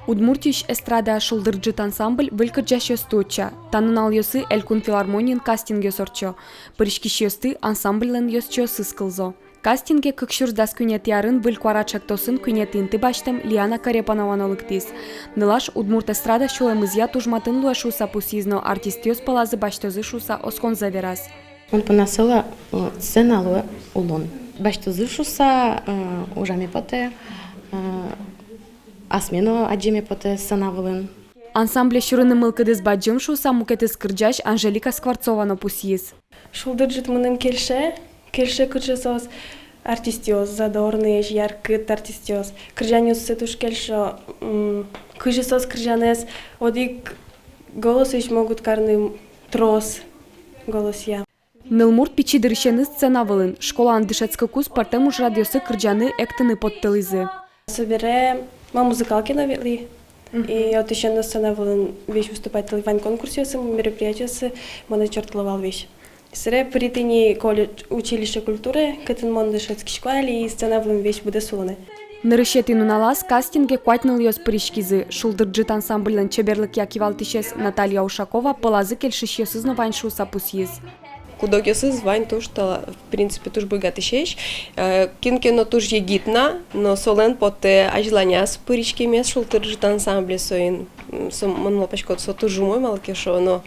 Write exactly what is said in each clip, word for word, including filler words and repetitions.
Удмуртиысь эстрада «Шулдыр ӝыт» ансамбль выль кырӟасьёсты утча. Та нуналъёсы Элькун филармониын кастингъёс ортчо. Пыриськисьёсты ансамбльлэн ёзчиосыз кылзо. Кастинге кык сюрс дас куинетӥ арын «Выль куара» ӵектосын куинетӥ инты басьтэм Лиана Корепанова но лыктӥз. Нылаш удмурт эстрада сюлэмызъя туж матын луэ шуыса пусйиз но артистъёс пӧлазы басьтозы шуыса осконзэ вераз. Мон понна соло, э, сцена луэ улон. Басьтозы шуыса, э, ужаме потэ, э, асме но адӟеме потэ сцена вылын. Ансамбле сюрыны мылкыдыз бадӟым шуыса мукетыз кырӟась Анжелика Скворцова но пусйиз. «Шулдыр ӝыт» мыным кельше, кельше, кыӵе соос артистъёс, задорныесь, яркыт артистъёс. Кырӟанъёссы туж кельшо, м, кызьы соос кырӟанэз одӥг голосысь могут карыны трос голосъя. Нылмурт пичи дырысеныз сцена вылын. Школаын дышетскыкуз пӧртэм ужрадъёсы кырӟаны, эктыны поттылӥзы. Собере мон музыкалке но ветлӥ. И отысен но сцена вылын весь выступать кари, вань конкурсъёсы, мероприятиосы монэ ӵортыло вал весь. Собере пырид ини колледж, училище культуры, кытын мон дышетскисько али, и сцена вылын весь быдэс улонэ. Нырысетӥ нуналаз кастинге куать нылъёс пыриськизы. «Шулдыр ӝыт» ансамбльлэн чеберлыкъя кивалтӥсез Наталья Ушакова пӧлазы кельшисьёсыз но вань шуыса пусйиз. Куд-огъёсыз вань туж тала-, в принципе, туж быгатӥсесь. Э, кин ке но туж егит на, но солэн потэ азьланяз пыриськемез «Шулдыр ӝыт» ансамбле, соин, м, со, мон малпасько, со туж умой, малы ке шуоно,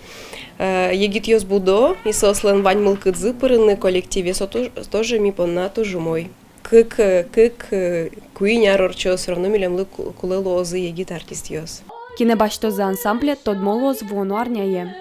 э, егитъёс будо, и соослэн вань мылкыдзы пырыны коллективе, со туж, тоже ми понна туж умой. Кык, э, кык, э, куинь ар ортчоз, всё равно милемлы ку-, кулэ луозы егит артистъёс. Кинэ басьтозы ансамбле, тодмо луоз вуоно арняе.